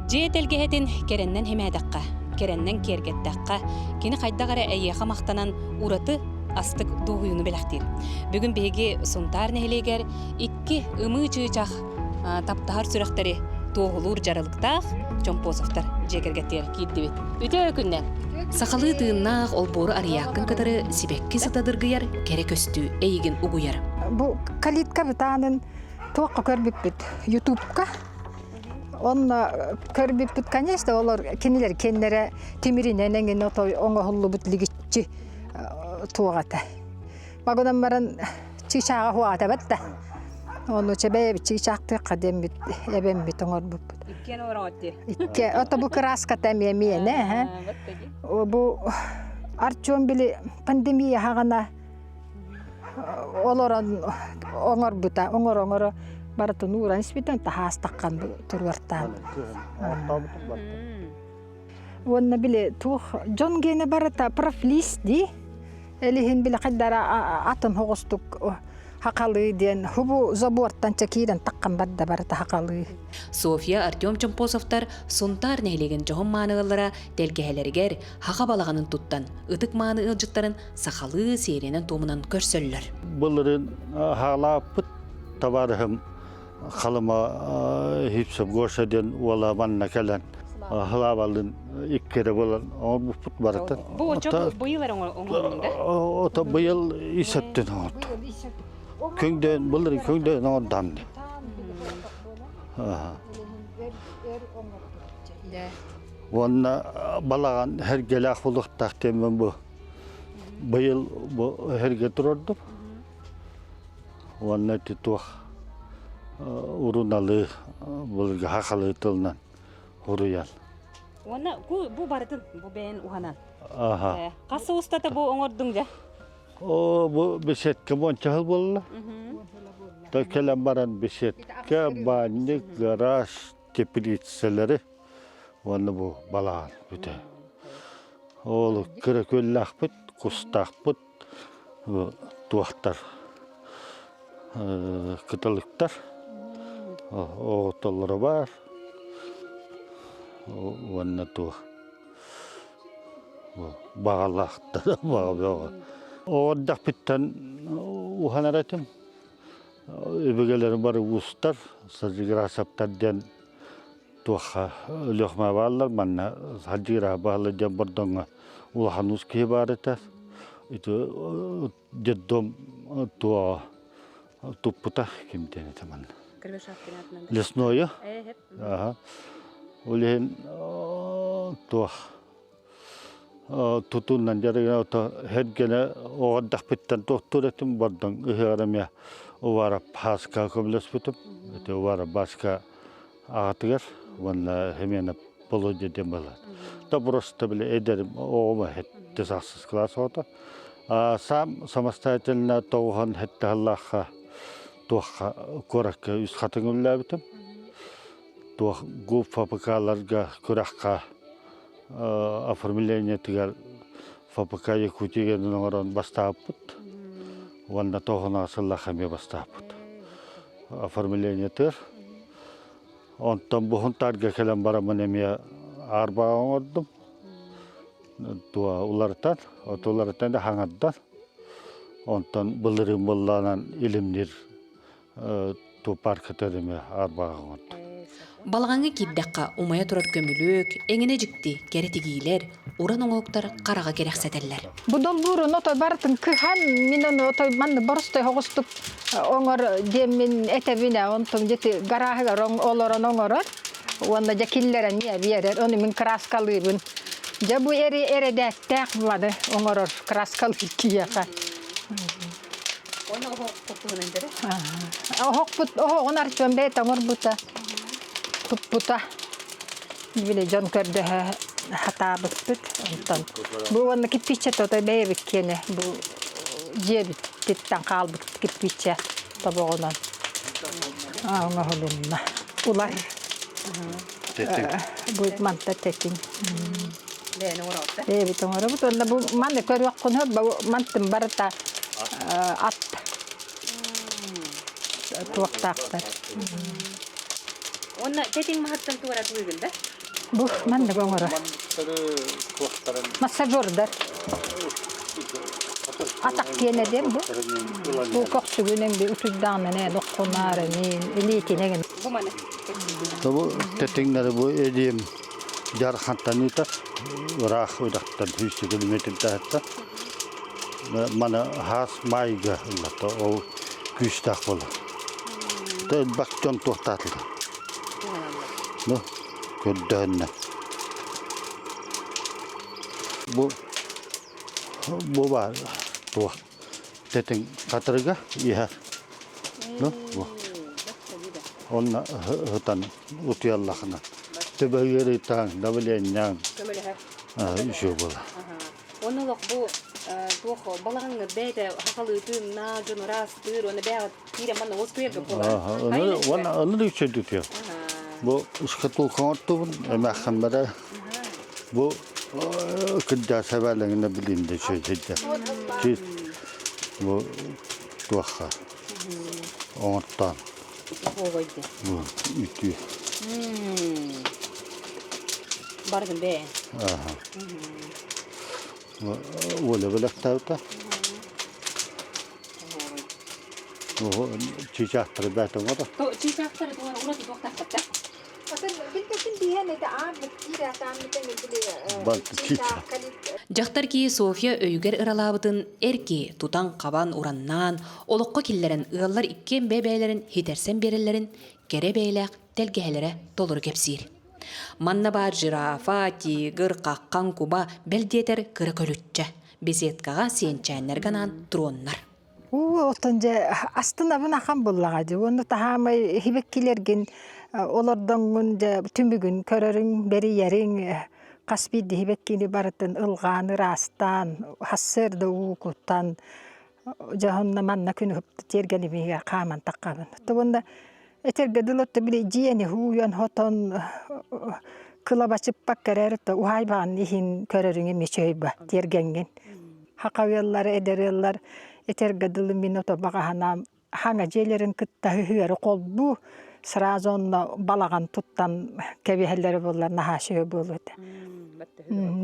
Дьиэ тэлгэһэтин кэрэннэн химээтэххэ, кэрэннэн киэргэттэххэ, кини хайдах эрэ эйиэхэ махтанан ураты астык дуоһуйууну бэлэхтиир. Бүгүн биһиги Сунтаар нэһилиэгэр икки ымыы чыычах таптаһар сүрэхтэри туоһулуур дьаралыктаах Чомпосовтар дьиэ кэргэттигэр киирдибит. Үтүө күннэн! Сахалыы тыыннаах олбуору арыйааккын кытары сибэкки сыта дыргыйар кэрэ көстүү эйигин угуйар. Бу калитка бытаанын туохха көрбүппүт? Ютубка. Онно көрбүппүт, конечно, олор кинилэр кеннере тимиринэн эҥин отой оҥоһуллубут лигиччи туох этэ. Магынан баран чыычааҕа хуаатабат да. Ону чэбэйэбит чыычаахтыахха диэммит эбэммит оҥорбуппут. Иккиэн олороҕут Икки ото бу кырааската эмиэ миэнэ эһэ. Бу Артем били пандемия хаҕана олорон оҥорбута, оҥоро-оҥоро барытын ууран испитин таһаастаххан туруортаан. Уонна били туох дьон гиэнэ барыта профлист дии. Элиһин били хайдара атын хоҕустук хахалыы диэн хубу забортан чакиирэн таххан барда барыта хахалыы. Софья Артем Чомпосовтар Сунтаар нэһилиэгин дьоһун мааныгаллара тэлгэһэлэригэр хаха балаҕанын туттан ытык мааны ыалдьыттарын сахалыы сиэринэн-туомунан көрсөллөр. Былырын хаалааппыт табаарыһым Халыма Хипсов Гоша диэн уола манна кэлэн Хылаабалын иккире буолан оҥорбуппут барытын. Бу очо быйыл эрэ оҥордуҥ да? Ото быйыл исөттүн оҥорду. Көҥдөөн былырын көҥдөөн оҥордам де. Уонна балаҕан эргэлээх булуохтаах диэммин бу быйыл бу эргэ турардым. Уонна ити туох уруналыы былыргы хахалыы тылынан хуруйан. Уонна бу барытын бу бэйэн уһанан. Аха. Хас устата бу оҥордуҥ дьэ? О, бу беседка буонча сыл буолла. То кэлэн баран беседка, баанньык, гараж, теплицэлэри уонна бу балаҕан бүтэ. Ол кыра күөллээхпит, кустаахпыт, туохтар, кыталыктар оҕотоллоро баар уонна туох баҕалаахтара баҕа бөҕө. Оҕордохпуттан уһанар этим. Өбүгэлэрим бары уустар, Садьыгырасовтар диэн туохха Өлүөхүмэ бааллар, манна Садьыгыраһа бааллар диэн Бордоҥҥо улахан уус киһи баар этэ. Ити детдом туоҕа туппута ким диэн этэ манна. Лесное. Аха. Ол иһин туох тутуунан дьарыгына ото эргэнэ оҕордохпуттан туохтуур этим бордоҥ ыһыаҕар эмиэ Уваров Бааска көмөлөспүтүм. Ити Уваров Бааска аҕатыгар уонна Семенов Володя диэн буолар. Да просто били эдэрим оҕом хэттэ сахсыс класс оҕото. А сам самостоятельно тоҕуһан хэттэ халлаахха туохха куоракка үс хатыҥ үллээбитим. Туох ГУП ФПК-ларга күрэххэ оформлениетыгар ФПК Якутия оҥорон бастаабыппыт уонна тоһуна сыллаах эмиэ бастаабыт оформлениетыгар. Онтон бу Һунтаарга кэлэн бараммын эмиэ арбаҕа оҥордум. Туа уларытан, оту уларытан да хаҥардан. Онтон былырыын быллаанан илимнир ту парката эмиэ арбаҕа оҥордум. Балаҕаҥҥа киирдэххэ, умайа турар көмүлүөк, эҥинэ дьикти, кэрэ тигиилэр, уран оҥоһуктар хараҕы кэрэхсэтэллэр. Бу долбуурун отой барытын кыһан, мин ону отой манны боростой оҕустук оҥор диэммин этэбин ээ, онтум дьити гарааһыгар олорон оҥорор уонна дьэ киллэрэн ийэ биэрэр, ону мин краскалыыбын. Дьэ бу эри эрэдээктээх маны оҥорор краскалыыр киһиэхэ. Уонна оһохпут туһунан дэрэ? Оһохпут оһоҕун Артем бэйэтэ оҥорбута, туппута. Били дьон көрдөһө хатаабыппыт. Онтон бу уонна кирпииччэ тотой бэйэбит киэнэ бу дьиэбиттэн хаалбыт кирпииччэ тобоҕунан оҥоһулунна. Улар. Бу манта тэтиҥ. Бэйэни оҥороҕут Бэйэбит оҥоробут уонна бу маны көрүөххүн сөп мантын барыта ат туохтаахтар. Уонна тэтиҥ маһыттан туора тыыгын да? Бу маннык оҥоро. Массажердар. Атах киэнэ диэн бу. Бу көхсүгүнэн би утуйдаҕынан ээ доххунаар эмиин илиитинэн. Бу маны. Бу тэтиҥнэри бу эдиим дьархантан ыытар ыраах үрэхтэн 100 километр таһыттан маны хаас маайга ыллата ол күүстээх буолар. Элбэх дьон туохтаатылар. Ну, көрдөһүннэ. Бу бу баар туох тэтиҥ хатырыга иһэр. Ну, бу. Онно ыһытан утуйаллахына. Төбө ыарыытаҥ, давлениең үчүгэй буолар. Онно олох бу туох балаҕаҥҥа бэйэтэ хахалыытын, наа дьон ыраастыыр, уонна бэйэҕэ киирэн манна уоскуйарга буолар. Уонна аны да үчүгэй утуйар. Бу шкатулка оҥортубун, эмээххин бара бу кырдьаҕас сэбээлэҥинэ билин да үчүгэй сылдьар. Бу туохха оҥортоон бу үтүө. Бардым бээ. Оля бэлэхтээбитэ. Чыычаахтары бээтэ оҥото. Чыычаахтары ураты туохтаахтар Дьахтар киһи Софья өйүгэр ыралаабытын эр киһи тутан-хабан, ураннаан, олоххо киллэрэн ыаллар иккиэн бэйэ-бэйэлэрин хитэрсэн биэрэллэрин кэрэ бэйэлээх тэлгэһэлэрэ толору кэпсиир. Манна баар жирафа, тигр, хаххан, куба, бэл диэтэр кыра көлүччэ, беседкаҕа сиэнчээннэргэ анаан троннар. Уу, оттон дьэ астынабын ахан буллаҕа дии. Уонна таһаамай хибэккилэргин олордоҥҥун дьэ түмүгүн көрөрүҥ, бэрийэриҥ хас биирдии хибэккини барытын ылҕаан, ыраастаан, сарсыарда уу куттан дьэ онно манна күн тиэргэнибигэ хааман таххабын. Уонна этэргэ дылы отто били дьиэни һууйан хотон кылабачыппакка эрэр уһаайбаҕын иһин көрөрүҥ эмиэ үчүгэй тиэргэҥҥин. Хака ыаллар, эдэр ыаллар этэргэ дылы мин ото баҕаһанаам хаҥа дьиэлэрин кытта ыһыары холбуу сразу онно балаҕан туттан кэбиһэллэрэ буоллар наһаа үчүгэй буолуо этэ.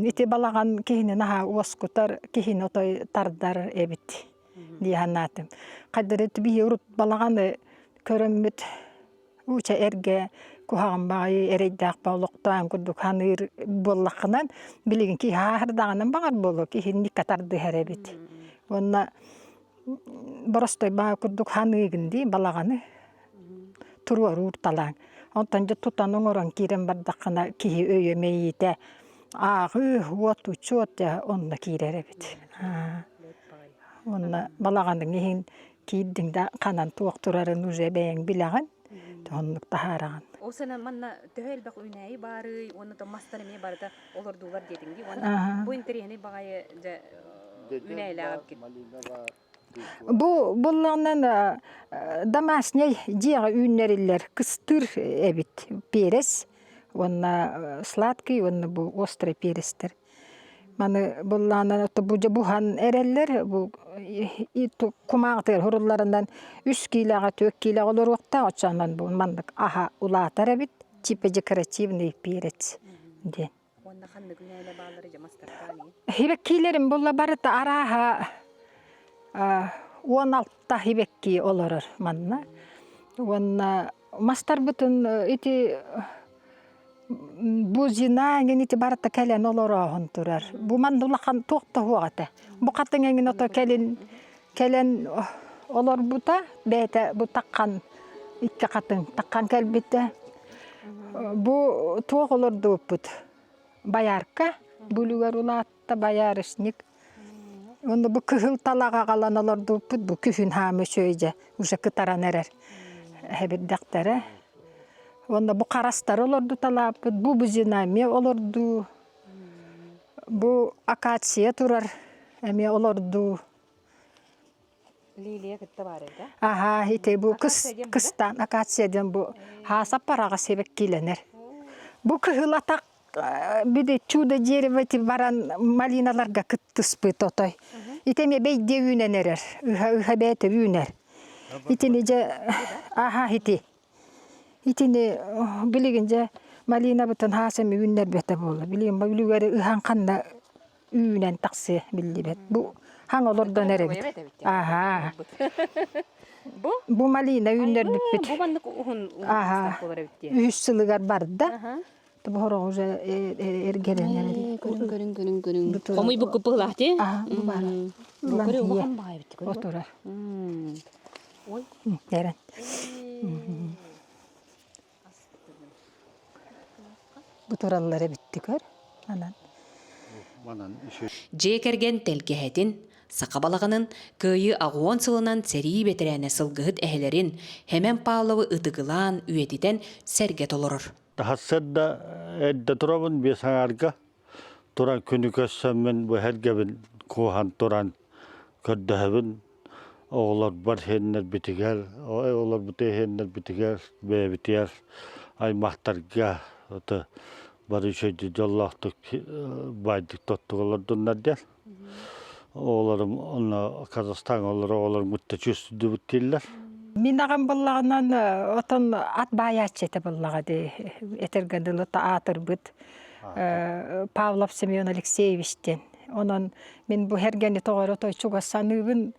Ити балаҕан киһини наһаа уоскутар, киһини отой тардар эбит дии санаатым. Хайдары биһи урут балаҕаны көрөммүт ууча эргэ куһаҕан баҕайы эрэйдээх олохтоон курдук саныыр буоллаххынан билигин киһи ааһырдаҕынан баҕар буолуо киһинникка тардыһар эбит. Уонна боростой баа курдук саныыгын дии балаҕаны туруоруур талаан. Онтон дьэ тутан оҥорон киирэн бардаххына киһи өйө мэйиитэ ааҕыы, уот, учуот дьэ онно киирэр эбит. Уонна балаҕаныҥ иһин киирдиҥ да ханан туох турарын уже бэйэҥ билэҕин, оннук таһаараҕын. Ол сана манна төһө элбэх үүнээйи баарый уонна то мастар эмиэ барыта олордуулар диэтиҥ дии уонна бу интэриэһинэй баҕайы дьэ үүнээйилээх эбиккит. Бу буллаҕынан домашняй дьиэҕэ үүннэриллэр кыстыыр эбит перец уонна сладкий уонна бу острый перецтэр. Маны буллаҕынан бу дьэ буһан эрэллэр бу кумааҕытыгар сурулларынан үс киилэҕэ түөрт киилэҕэ олоруохтаах оччоонон бу маннык аһа улаатар эбит типа декоративный перец диэн. Уонна ханнык үнээлэ бааллары дьэ мастардаан Хибэккиилэрим буолла барыта арааһа 16 хибэкки олорор манна. Уонна мастарбытын ити бузина эҥин ити барыта кэлэн олорооһун турар. Бу манна улахан туох да суох этэ. Бу хатыҥ эҥин ото кэлин кэлэн олорбута бэйэтэ бу таххан икки хатыҥ таххан кэлбитэ. Бу туох олордубуппут Боярка бүлүгэр улаатта боярышник. Уонна бу кыһыл талаҕа аҕалан олордубуппут бу күһүн хаама үчүгэй дьэ уже кытаран эрэр эһэбирдэхтэрэ. Уонна бу харастары олордуталааппыт, бу бузина эмиэ олордуу, бу акация турар эмиэ олордуу. Лилия кытта баар эбит Аһаа, ити бу кыс кыстаан акация диэн бу хаасаппараҕа сибэккилэнэр. Бу кыһыл атах биди чудо дерево ити баран малиналарга кыттыспыт отой. Ити эмиэ бэйдиэ үүнэн эрэр. Ыһа ыһа бэйэтэ үүнэр. Итини дьэ аһаа ити. Итини билигин дьэ Малинабытын хаасам үүннэрбэтэ буолла. Билигин бу үлүгэри ыһан ханна үүнэн тахсыа биллибэт. Бу хаҥ олордон эрэбит. Аһаа. Бу Бу малина үүннэрбиппит. Бу маннык уһун Аһаа. болар эбит диye. Үһүс сылыгар барда. Бу хороҕ уже эргэрэн Көрүҥ көрүҥ көрүҥ көрүҥ. Бу турар. Хомуй букку пылаати. Аһа, бу баар. Бу Ылан көрү ийэ. улахан баҕайы бит көрү. Отурар. Ой. Эрэн. Бу тураллар эбитти көр. Анан. Дьиэ кэргэн тэлгэһэтин, саха балаҕанын Кыайыы аҕуон сылынан сэрии бэтэрээнэ сылгыһыт эһэлэрин Хэмэн Павловы ытыгылаан, үйэтитэн сэргэ толорор. Сарсыарда эрдэ турабын биэс аҥаарга туран күнү көрсөммүн бу эргэбин кууһан туран көрдөһөбүн оҕолорбор иһиннэрбитигэр оҕолорбутугар иһиннэрбитигэр бэйэбитигэр аймахтарга ото бары үчүгэйдик дьоллоохтук баайдык тоттук олордуннар диэн оҕолорум онно Казахстаҥҥа олорор оҕолорум кытта чувствуйдубут дииллэр. Мин аҕам буоллаҕынан отон ат баайааччы этэ буоллаҕа дии этэргэ дылы аатырбыт Павлов Семен Алексеевич диэн. Онон мин бу эргэни тоҕо эрэ отой чугас саныыбын.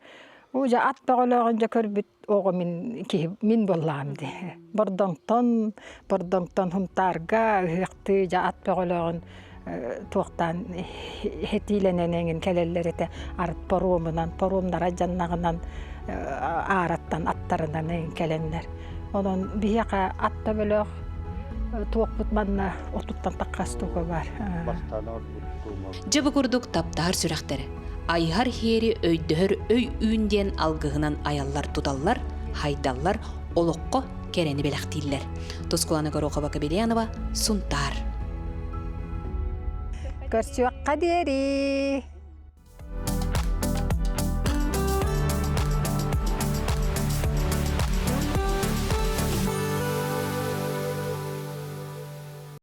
Уу дьэ ат бөҕөлөөҕүн дьэ көрбүт оҕо мин киһи мин буоллаҕым дии. Бордоҥтон, Бордоҥтон Һунтаарга ыһыахтыы дьэ ат бөҕөлөөҕүн туохтаан хэтиилэнэн эҥин кэлэллэр этэ. Арыт паромунан, паромнара дьаннаҕынан аараттан аттарынан эҥин кэлэннэр. Онон биһиэхэ ат төбөлөөх туохпут манна отуттан таххас туга бар. Дьэ бу курдук таптаһар сүрэхтэр айыһар иһиэри өйдөһөр өй үүн диэн алгыһынан айаллар-туталлар, хайдаллар, олоххо кэрэни бэлэхтииллэр. Тускулана Горохова Кабельянова, Сунтаар. Көрсүөххэ диэри!